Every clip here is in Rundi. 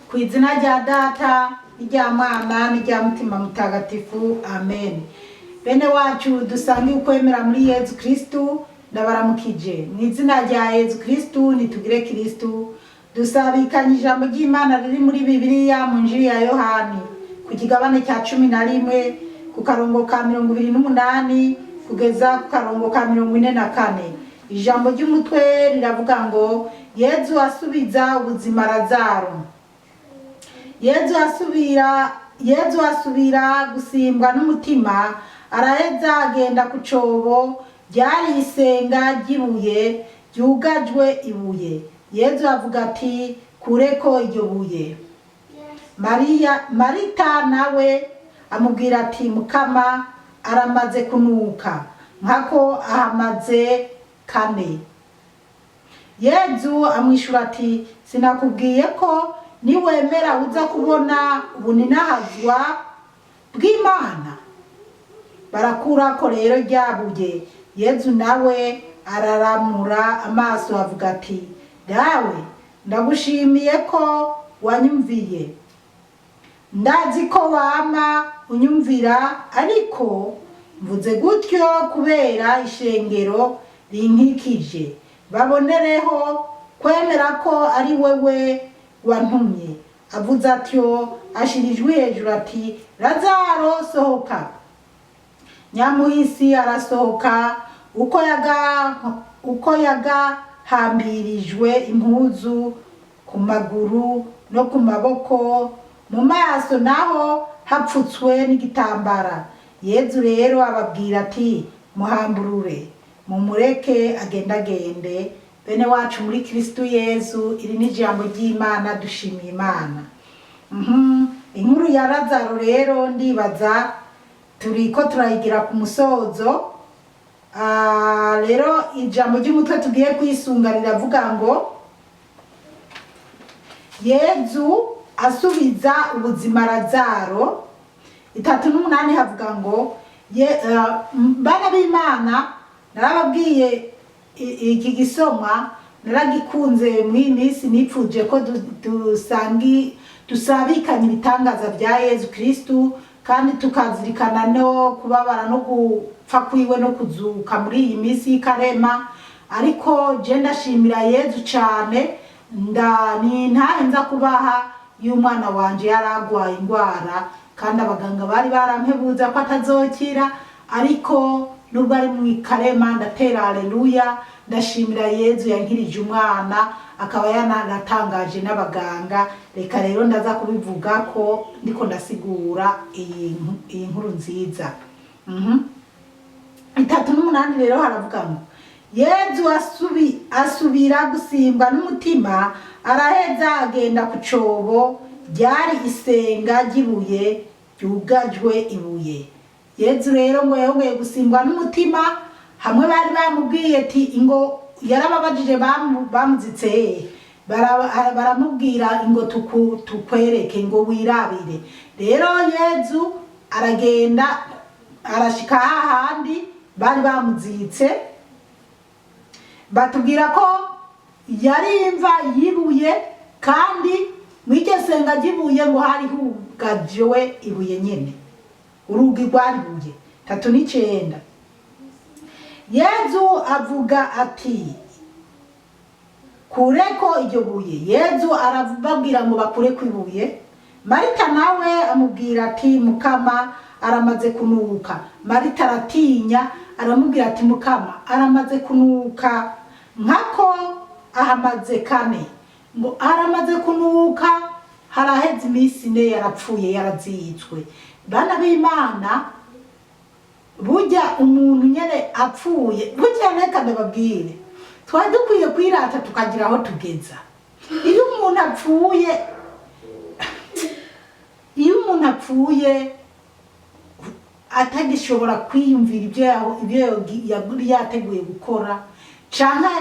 Ku izina rya Data n'irya Mwana n'irya Mutima Mutagatifu, amen. Bene wacu dusangiye ukwemera muri Yezu Kristu, ndabaramukije mu izina rya Yezu Kristu. Nitugire Kristu. Dusabikanye ijambo ry'Imana riri muri Bibiliya mu Njiri ya Yohani ku kigabane cya 11, ku karongo ka 28 kugeza ku karongo ka 44. Ijambo ry'umutwe riravuga ngo: "Yezu asubiza ubuzima Lazaro." Yezu asubira gusimbwa n'umutima, araheza agenda ku cobo. Ryari isenga ry'ibuye ryugajwe ibuye. Yezu avuga ati: "Kureko iryo buye." Mariya, Marita nawe amubwira ati: "Mukama, aramaze kunuka, nkako ahamaze kane." Yezu amwishura ati: "Sinakubwiye ko niwemera uza kubona ubuninahazwa bw'Imana?" Barakurako rero ryabuye. Yezu nawe araramura amaso, avuga ati: "Dawe, ndagushimiye ko wanyumviye. Ndazi ko wama unyumvira, ariko mvuze gutyo kubera ishengero rinkikije, babonereho kwemera ko ari wewe wantumye." Avuze atyo, ashira ijwi hejuru ati: "Lazaro, sohoka!" Nyamuhisi arasohoka, uko yagahambirijwe impuzu ku maguru no ku maboko, mu maso naho hapfutswe n'igitambara. Yezu rero ababwira ati: "Muhamburure, mumureke agendagende." Bene wacu muri Kristu Yezu, iri ni ijambo ry'Imana. Dushimiye Imana. Inkuru ya Lazaro rero ndibaza turiko turayigira ku musozo. Rero ijambo ry'umutwe tugiye kwisunga riravuga ngo: "Yezu asubiza ubuzima Lazaro." 38 havuga ngo bana b'Imana, narababwiye iki gisomwa naragikunze. Mw'iyi minsi nipfuje ko dusabikanya ibitangaza bya Yezu Kristu, kandi tukazirikana no kubabara no gupfa kwiwe no kuzuka muri iyi minsi y'ikarema. Ariko je ndashimira Yezu cane. Nda ni ntahe nza kubaha y'umwana wanje yaragwaye ingwara, kandi abaganga bari barampebuza ko atazokira. Ariko nubwo ari mu ikarema, ndatera aleluya, ndashimira Yezu yankirije umwana, akaba yananatangaje n'abaganga. Reka rero ndaza kubivuga ko ndiko ndasigura iyi nkuru nziza. 38 rero haravuga ngo: Yezu asubira gusimbwa n'umutima, araheza agenda ku cobo. Ryari isenga ry'ibuye ryugajwe ibuye. Yezu rero ngo yongeye gusimbwa n'umutima hamwe bari bamubwiye ati ingo. Yarababajije bamuzitse hehe. Baramubwira ngo tukwereke ngo wirabire. Rero Yezu aragenda, arashika hahandi bari bamuzitse. Batubwira ko yari imva yibuye, kandi mw'iryo senga ry'ibuye ngo hari hugajwe ibuye nyene, urugi rwaribuye. 39, Yezu avuga ati: "Kureko iryo buye." Yezu arababwira ngo bakureko ibuye. Marita nawe amubwira ati: "Mukama, aramaze kunuka." Marita aratinya, aramubwira ati: "Mukama, aramaze kunuka, nkako ahamaze kane." Ngo aramaze kunuka, haraheze iminsi 4 yarapfuye, yarazitswe. Bana b'Imana, burya umuntu nyene apfuye, burya reka ndababwire, twari dukwiye kwirata tukagira aho tugeza. Iyo umuntu apfuye, iyo umuntu apfuye atagishobora kwiyumvira ibyo yari yateguye gukora, canke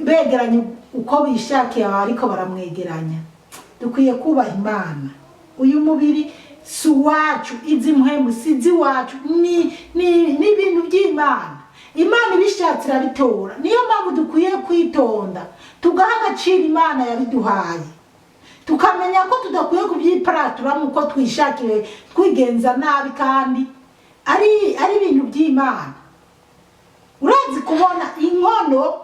begeranye uko bishakiye ariko baramwegeranya, dukwiye kubaha Imana. Uyu mubiri si uwacu, izi mpwemu si iz'iwacu, ni ibintu by'Imana. Imana ibishatse irabitora. Niyo mpamvu dukwiye kwitonda, tugaha agaciro Imana yabiduhaye. Tukamenya ko tudakwiye kubyiparaturamo uko twishakiye, twigenza nabi, kandi ari ibintu by'Imana. Urazi kubona inkono,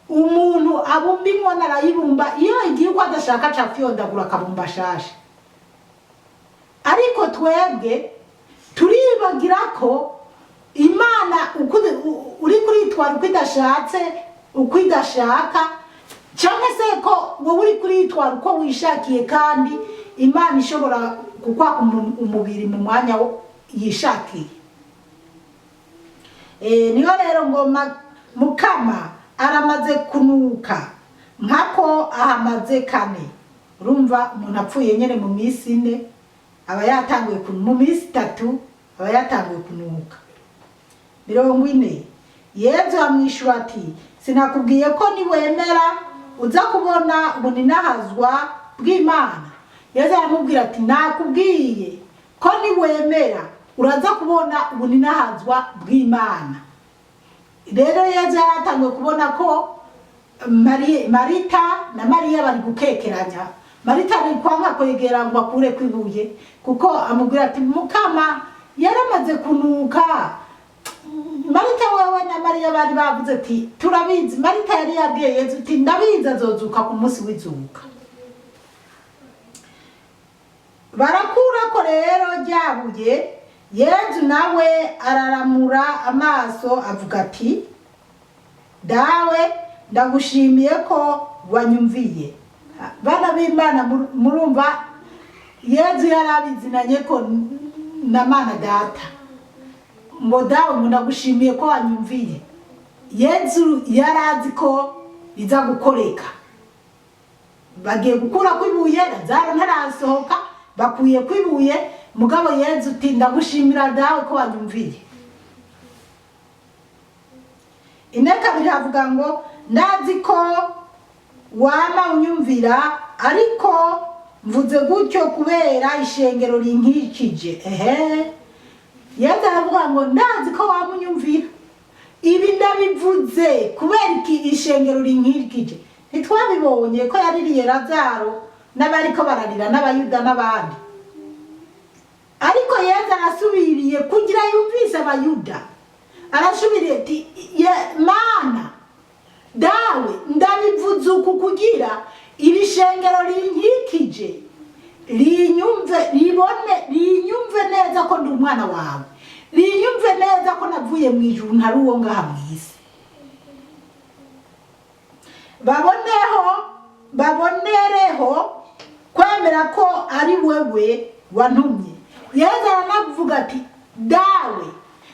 umuntu abumba inkono arayibumba, iyo igiye uko adashaka aca afyondagura akabumba shasha. Ariko twebwe turibagira ko Imana uri kuritwara uko idashatse, uko idashaka, cyangwa se ko wowe uri kuritwara uko wishakiye, kandi Imana ishobora kukwaka umubiri mu mwanya yishakiye. Niho rero ngo Mukama aramaze kunuka nkako ahamaze kane. Urumva umuntu apfuye nyene mu minsi 4 aba yatanguye mu minsi 3 aba yatanguye kunuka. 40, Yezu amwishura ati: "Sinakubwiye ko niwemera uza kubona ubuninahazwa bw'Imana?" Yezu aramubwira ati: "Nakubwiye ko niwemera uraza kubona ubuninahazwa bw'Imana." Rero Yezu yaratanguye kubona ko Marita na Mariya bari gukekeranya. Marita ari kwanga kwegera ngo akure kwibuye, kuko amubwira ati: "Mukama, yaramaze kunuka." Marita wewe na Mariya bari bavuze ati: "Turabizi." Marita yari yabwiye Yezu ati: "Ndabizi azozuka ku munsi w'izuka." Barakurako rero ryabuye. Yezu nawe araramura amaso avuga ati: "Dawe, ndagushimiye ko wanyumviye." Bana b'Imana, murumva Yezu yarabizinanye ko na Mana Data, ngo: "Dawe, ngo ndagushimiye ko wanyumviye." Yezu yarazi ko biza gukoreka. Bagiye gukura kwibuye, Lazaro ntarasohoka, bakwiye kwibuye, mugabo Yezu uti: "Ndagushimira Dawe ko wanyumviye." 42 havuga ngo: "Ndazi ko wama unyumvira, ariko mvuze gutyo kubera ishengero rinkikije." Ehe, Yezu aravuga ngo: "Ndazi ko wama unyumvira, ibi ndabivuze kubera iki? Ishengero rinkikije." Ntitwabibonye ko yaririye Lazaro n'abariko bararira n'Abayuda n'abandi? Ariko Yezu arasubiriye kugira yumvise Abayuda, arasubiriye ati: "Mana Dawe, ndabivuze uku kugira iri shengero rinkikije rinyumve, ribone, rinyumve neza ko ndi umwana wawe, rinyumve neza ko navuye mu ijuru, ntari uwo ngaha mu isi. Babonereho kwemera ko ari wewe wantumye." Yezu aranavuga ati: "Dawe,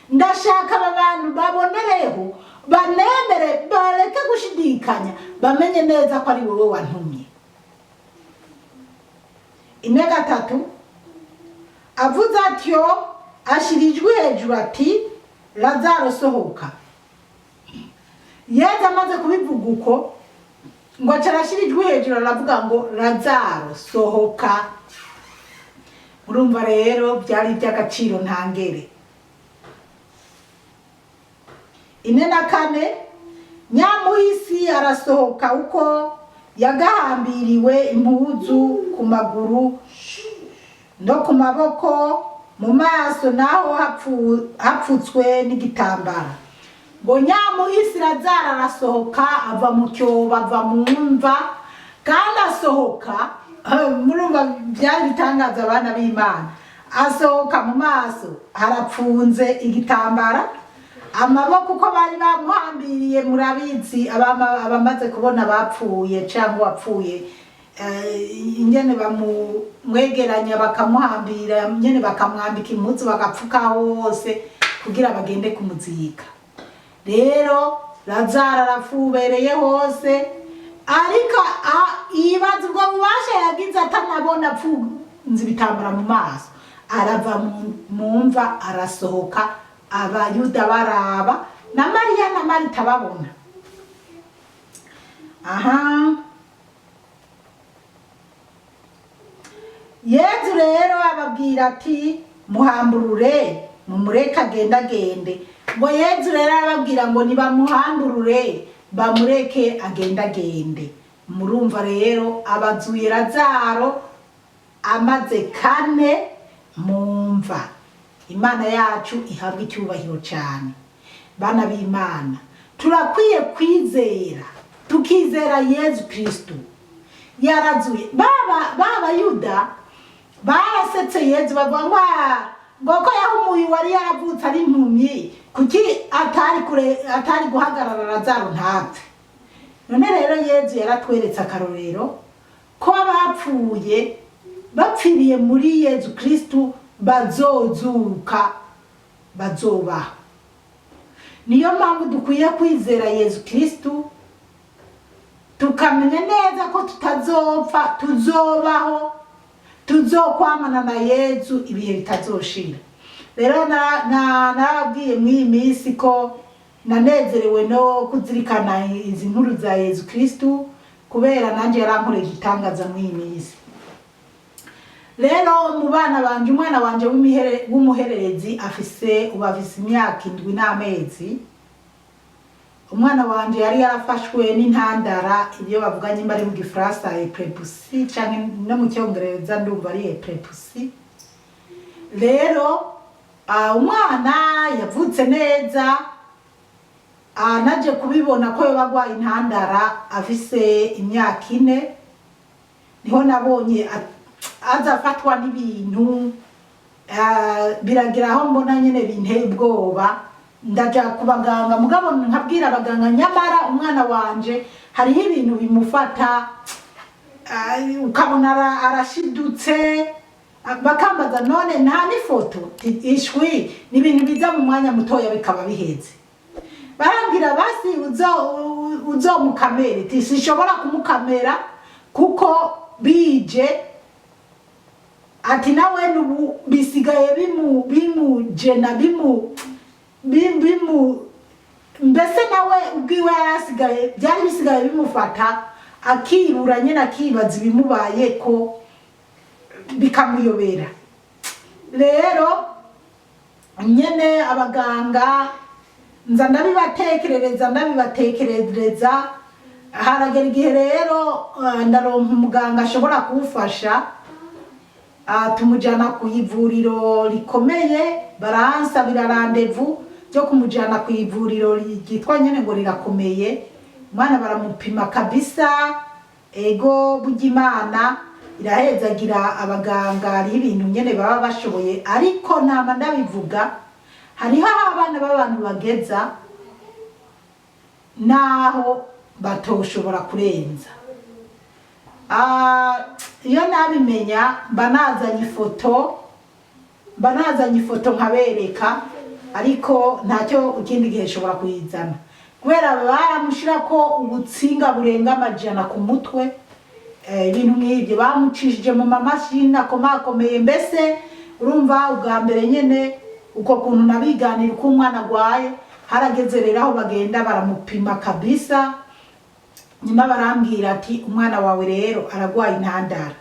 ndashaka aba bantu babonereho banemere, bareke gushidikanya, bamenye neza ko ari wowe wantumye." 43, avuze atyo ashira ijwi hejuru ati: "Lazaro, sohoka." Yezu amaze kubivuga uko, ngo aca arashira ijwi hejuru aravuga ngo: "Lazaro, sohoka." Urumva rero byari iby'agaciro ntangere. 44, nyamuhisi arasohoka uko yagahambiriwe impuzu ku maguru no ku maboko, mu maso naho hapfutswe n'igitambara. Ngo nyamuhisi Lazaro arasohoka, ava mu cyobo, ava mu mva, kandi asohoka, murumva byari bitangaza abana b'Imana, asohoka mu maso harapfunze igitambara, amaboko uko bari bamuhambiriye. Murabizi abamaze kubona bapfuye cyangwa wapfuye, ingene bamumwegeranya bakamuhambira, nyene bakamwambika impuzu bagapfuka hose kugira bagende kumuzika. Rero Lazaro arafubereye hose, ariko yibaza ubwo bubasha yagize atanabona, apfunze ibitambara mu maso, arava mu mva arasohoka, Abayuda baraba na Mariya na Marita babona. Aha Yezu rero ababwira ati: "Muhamburure, mumureke agendagende." Ngo Yezu rero arababwira ngo nibamuhamburure, bamureke agendagende. Murumva rero, abazuye Lazaro amaze 4 mu mva. Imana yacu ihabwa icyubahiro cyane. Bana b'Imana, turakwiye kwizera, tukizera Yezu Kristu yarazuye. Baba b'Abayuda barasetse Yezu, bavuga ngo: "Ah, ngo ko yahumuye wari yaravutse ari impumyi, kuki atari kure, atari guhagarara Lazaro ntapfe?" None rero Yezu yaratweretse akarorero ko abapfuye bapfiriye muri Yezu Kristu bazozuka, bazobaho. Niyo mpamvu dukwiye kwizera Yezu Kristu, tukamenya neza ko tutazopfa, tuzobaho, tuzokwamana na Yezu ibihe bitazoshira. Rero narababwiye muri iyi minsi ko nanezerewe no kuzirikana izi nkuru za Yezu Kristu, kubera nanjye yarankoreye igitangaza muri iyi minsi. Rero mu bana banje, umwana wanje w'umuhererezi afise ubu, afise imyaka 7 n'amezi. Umwana wanje yari yarafashwe n'intandara, ibyo bavuga nyimba ari mu Gifaransa épilepsie, canke no mu Cyongereza ndumva ari épilepsie. Rero umwana yavutse neza. Naje kubibona ko yoba agwaye intandara afise imyaka 4. Niho nabonye aza afatwa n'ibintu, biragira aho mbona nyene binteye ubwoba. Ndaja ku baganga, mugabo nkabwira abaganga: "Nyamara umwana wanje hariho ibintu bimufata, ukabona arashidutse." Bakambaza: "None nta n'ifoto?" Ishwi, ni ibintu biza mu mwanya mutoya bikaba biheze. Barambwira: "Basi uzomukamere." Ti sishobora kumukamera kuko bije. Ati nawe nubu bisigaye bimujena, bimu bimu mbese nawe ubwiwe yarasigaye, byari bisigaye bimufata akibura nyine, akibaza ibimubaye ko bikamuyobera. Rero nyene abaganga nza ndabibatekerereza, haragera igihe rero ndaronka umuganga ashobora kuwufasha. Tumujyana ku ivuriro rikomeye, baransabira rendez-vous ryo kumujyana ku ivuriro ryitwa nyene ngo rirakomeye. Umwana baramupima kabisa. Ego, burya Imana irahezagira abaganga, hariho ibintu nyene baba bashoboye, ariko nama ndabivuga, hariho aho abana b'abantu bageza naho batoshobora kurenza. Iyo nabimenya mba nazanye ifoto nkabereka, ariko ntacyo, ikindi gihe nshobora kuyizana, kubera baramushirako ubutsinga burenga 100 ku mutwe, ibintu nk'ibyo, bamucishije mu mamashini akomakomeye. Mbese urumva ubwa mbere nyene uko kuntu nabiganira uko umwana agwaye. Harageze rero aho bagenda baramupima kabisa, nyuma barambwira ati: "Umwana wawe rero aragwaye intandara."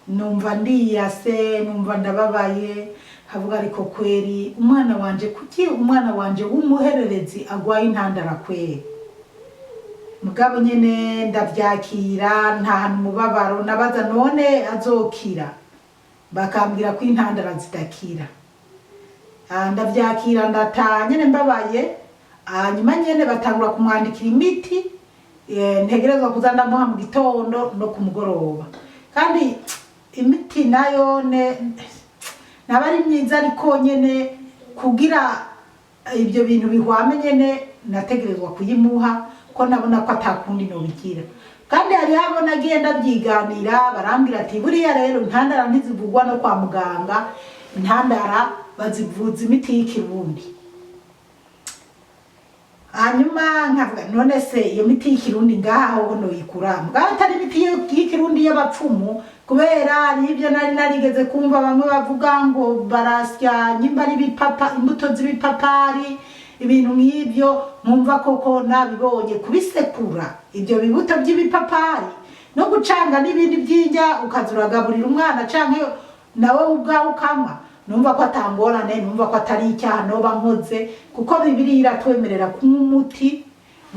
Numva ndiyase, numva ndababaye, havuga: "Ariko kweri umwana wanje, kuki umwana wanje w'umuhererezi agwaye intandara kweri?" Mugabo nyene ndavyakira, nta hantu umubabaro. Nabaza: "None azokira?" Bakambwira ko intandara zidakira. Ndavyakira, ndataha nyene mbabaye. Hanyuma nyene batangura kumwandikira imiti, ntegerezwa kuza ndamuha mu gitondo no ku mugoroba. Kandi imiti nayo ne ntaba ari myiza, ariko nyene kugira ibyo bintu bihwame nyene nategerezwa kuyimuha, ko nabona ko atakundi nobigira. Kandi hariho abo nagiye ndabyiganira, barambwira ati: "Buriya rero intandara ntizivugwa no kwa muganga, intandara bazivuza imiti y'ikirundi." Hanyuma nkavuga: "None se iyo miti y'ikirundi ngaha ho noyikura?" Mugabo atari imiti y'ikirundi y'abapfumu, kubera hariho ibyo nari narigeze kumva bamwe bavuga ngo barasya nyimba ari ibipapa, imbuto z'ibipapari, ibintu nk'ibyo. Nkumva koko nabibonye, kubisekura ibyo bibuto by'ibipapari no gucanga n'ibindi by'indya, ukaza uragaburira umwana canke nawe ubwawe ukanywa, numva ko atangorane, numva ko atari icyaha noba nkoze, kuko Bibiliya iratwemerera kunywa umuti.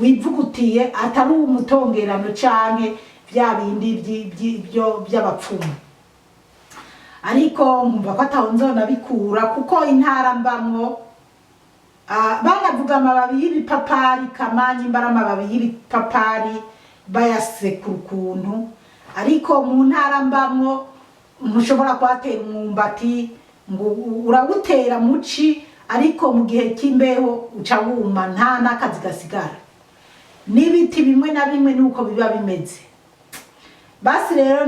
wivugutiye, atari umutongerano canke vya bindi by'abapfumu. Ariko nkumva ko ataho nzonabikura, kuko intara mbamwo banavuga amababi y'ibipapari kamanyi, mbara amababi y'ibipapari bayasekura ukuntu. Ariko mu ntara mbamwo ntushobora kuhatera umwumbati, ngo urawutera muci, ariko mu gihe cy'imbeho uca wuma, nta n'akazi gasigara. N'ibiti bimwe na bimwe nuko biba bimeze. Basi rero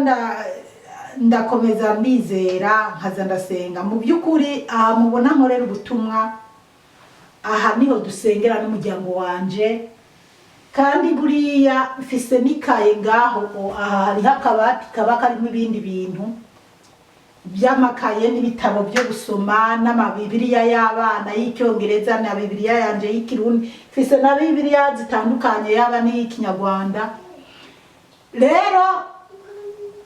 ndakomeza ndizera, nkaza ndasenga. Mu by'ukuri aha mubona nkorera ubutumwa, aha niho dusengera n'umuryango wanje. Kandi buriya mfise n'ikaye ngaho. Aha hariho akabati kaba karimo ibindi bintu by'amakaye n'ibitabo byo gusoma, n'amabibiriya y'abana y'icyongereza na Bibiliya yanje y'ikirundi. Mfise na Bibiliya zitandukanye, yaba n'iy'ikinyarwanda. Rero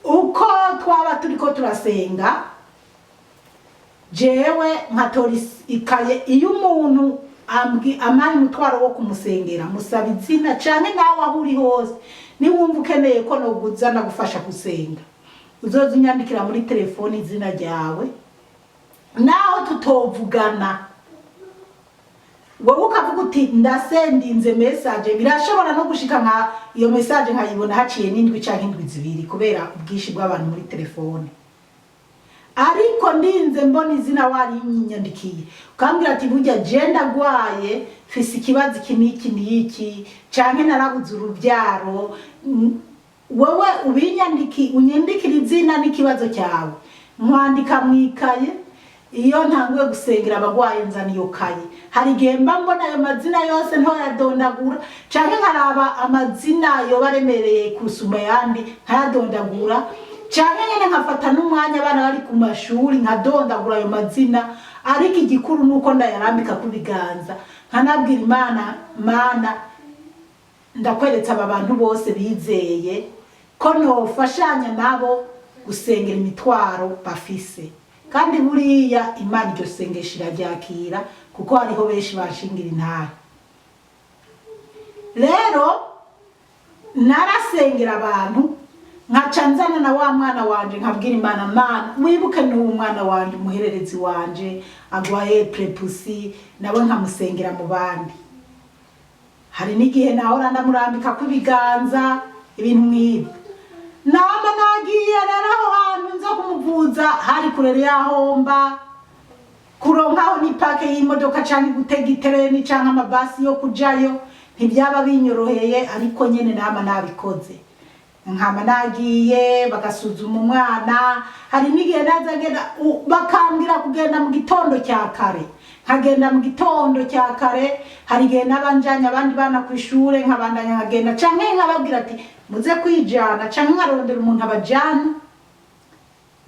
uko twaba turiko turasenga, jewe nkatora ikaye. Iyo umuntu ampaye umutwaro wo kumusengera, musaba izina. Canke nawe aho uri hose, niwumva ukeneye ko noguza ndagufasha gusenga, uzoza unyandikira muri telefoni izina ryawe, naho tutovugana. Wowe ukavuga uti ndasendinze message, birashobora no gushika nka iyo message nkayibona haciye n'indwi canke indwi 2, kubera ubwinshi bw'abantu muri telefone. Ariko ndinze mbona izina warinyandikiye, ukambwira ati burya je ndagwaye, mfise ikibazo iki n'iki n'iki, canke narabuze urubyaro, wewe ubinyandiki, unyandikira izina n'ikibazo cyawe, nkwandika mwikaye. Iyo ntanguye gusengera abagwaye, nzana iyo kaye. Hari igihe mba mbona ayo mazina yose ntoyadondagura, canke nkaraba amazina yoba aremereye kusumba ayandi nkayadondagura, canke nyene nkafata n'umwanya abana bari ku mashuri nkadondagura ayo mazina. Ariko igikuru nuko ndayarambika ku biganza, nkanabwira Imana: "Mana, ndakweretse aba bantu bose bizeye ko nofashanya nabo gusengera imitwaro bafise." Kandi buriya Imana iryo sengesho iraryakira, kuko hariho benshi bashingira intahe. Rero narasengera abantu, nkaca nzana na wa mwana wanje, nkabwira Imana: "Mana, wibuke n'uwo mwana wanje, umuhererezi wanje agwaye épilepsie." Nawe nkamusengera mu bandi. Hari n'igihe nahora ndamurambika ko ibiganza, ibintu nk'ibyo. Nama nagiye rero aho hantu nza kumuvuza, hari kure y'aho mba. Kuronkaho n'ipake y'imodoka canke gutega itereni canke amabasi yo kujayo ntibyaba binyoroheye, ariko nyene nama nabikoze, nkama nagiye bagasuzuma umwana. Hari n'igihe naza ngenda, bakambwira kugenda mu gitondo cya kare, nkagenda mu gitondo cya kare. Hari igihe naba njanye abandi bana ku ishure, nkabandanya nkagenda, canke nkababwira ati muze kwijana, canke nkarondera umuntu abajana,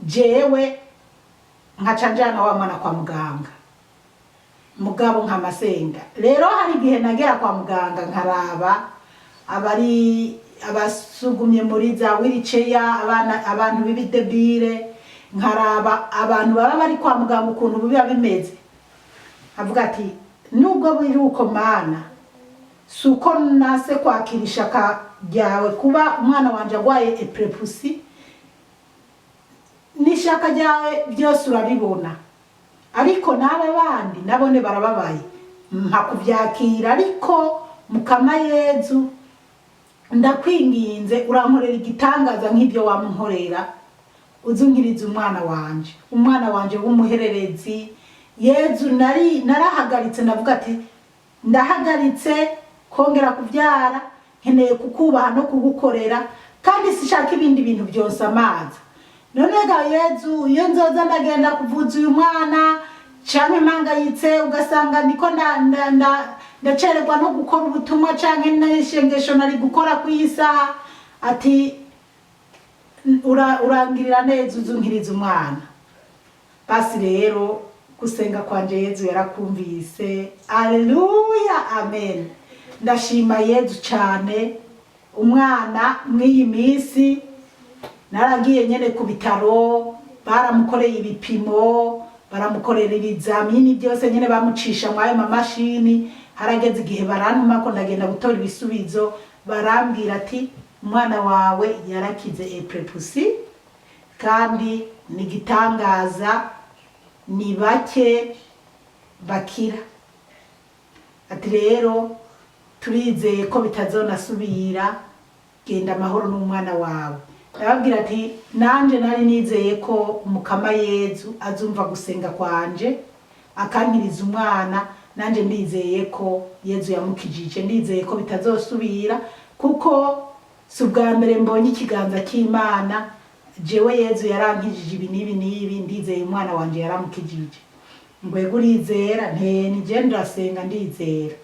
jewe nkaca njana wa mwana kwa muganga. Mugabo nkamasenga. Rero hari igihe nagera kwa muganga, nkaraba abari abasugumye muri za wheelchair, abana, abantu b'ibidebire, nkaraba abantu baba bari kwa muganga ukuntu biba bimeze, avuga ati nubwo biri uko, Mana, si uko nase kwakira ishaka ryawe kuba umwana wanje agwaye épilepsie. N'ishaka ryawe byose urabibona, ariko n'aba bandi nabone barababaye, mpa kubyakira. Ariko Mukama Yezu, ndakwinginze, urankorera igitangaza nk'ibyo wamunkorera, uzunkiriza umwana wanje, umwana wanje w'umuhererezi. Yezu, nari narahagaritse, ndavuga ati ndahagaritse kongera kubyara, nkeneye kukubaha no kugukorera, kandi sishaka ibindi bintu byose amazi. None ga Yezu, iyo nzoza ndagenda kuvuza uyu mwana canke mpangayitse, ugasanga ndiko ndacererwa no gukora ubutumwa canke n'ishengesho nari gukora ku isaha. Ati urangirira neza, uzunkiriza umwana. Basi rero gusenga kwanje Yezu yarakumvise. Aleluya, amen. Ndashima Yezu cyane. Umwana mw'iyi minsi naragiye nyene ku bitaro, baramukoreye ibipimo, baramukorera ibizamini byose nyene, bamucisha mwayo mamashini. Harageze igihe barantuma ko ndagenda gutora ibisubizo, barambwira ati: "Umwana wawe yarakize épilepsie, kandi ni igitangaza, ni bake bakira." Ati: "Rero turizeye ko bitazonasubira, genda amahoro n'umwana wawe." Ndababwira ati: "Nanje nari nizeye ko Umukama Yezu azumva gusenga kwanje akankiriza umwana. Nanje ndizeye ko Yezu yamukijije, ndizeye ko bitazosubira, kuko si ubwa mbere mbonye ikiganza cy'Imana. Jewe Yezu yarankijije ibi n'ibi n'ibi, ndizeye umwana wanje yaramukijije." Ngwego urizera? Nte nije ndasenga, ndizera.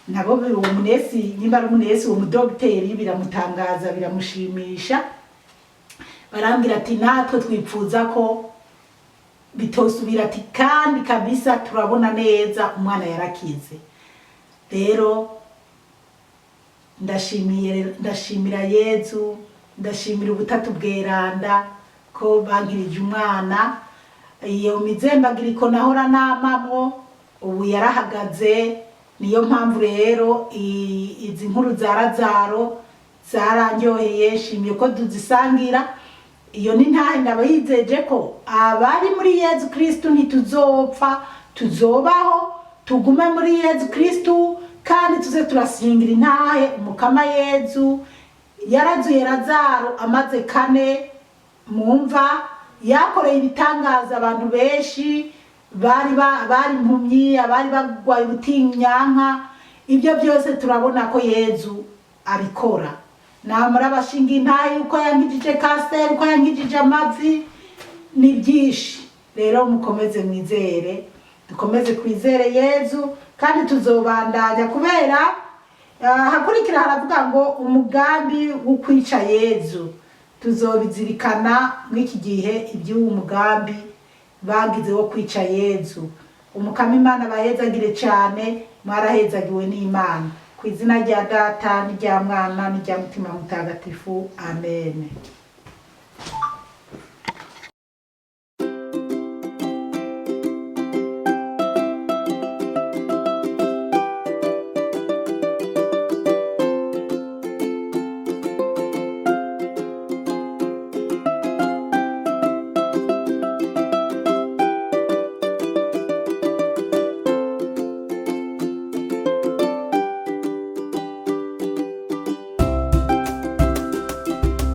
Nabo uwo munesi, nimba ari umunesi, uwo mudogiteri, biramutangaza, biramushimisha. Barambwira ati: "Natwe twipfuza ko bitosubira." Ati: "Kandi kabisa turabona neza umwana yarakize." Rero ndashimiye, ndashimira Yezu, ndashimira Ubutatu Bweranda ko bankirije umwana. Iyo mizembagiriko nahora namamwo ubu yarahagaze. Niyo mpamvu rero izi nkuru za Razaro zarandyoheye, nshimiye ko tuzisangira. Iyo ni ntahe ndaba yizeje ko abari muri Yezu Kristu ntituzopfa, tuzobaho, tugume muri Yezu Kristu kandi tuze turasingira intahe Umukama Yezu yarazuye Razaro amaze 4 mumva, yakoreye ibitangaza abantu benshi bari impumyi, abari bagwaye ubutinyanka. Ibyo byose turabona ko Yezu abikora. Namura abashinga intahe uko yankijije kanseri, uko yankijije amavi, ni byinshi. Rero mukomeze mwizere, dukomeze twizere Yezu kandi tuzobandanya. Kubera hakurikira haravuga ngo umugambi wo kwica Yezu, tuzobizirikana mw'iki gihe iby'uwo mugambi bagize wo kwica Yezu. Umukama Imana bahezagire cyane, mwarahezagiwe n'Imana. Ku izina rya Data n'irya Mwana n'irya Mutima Mutagatifu, amen.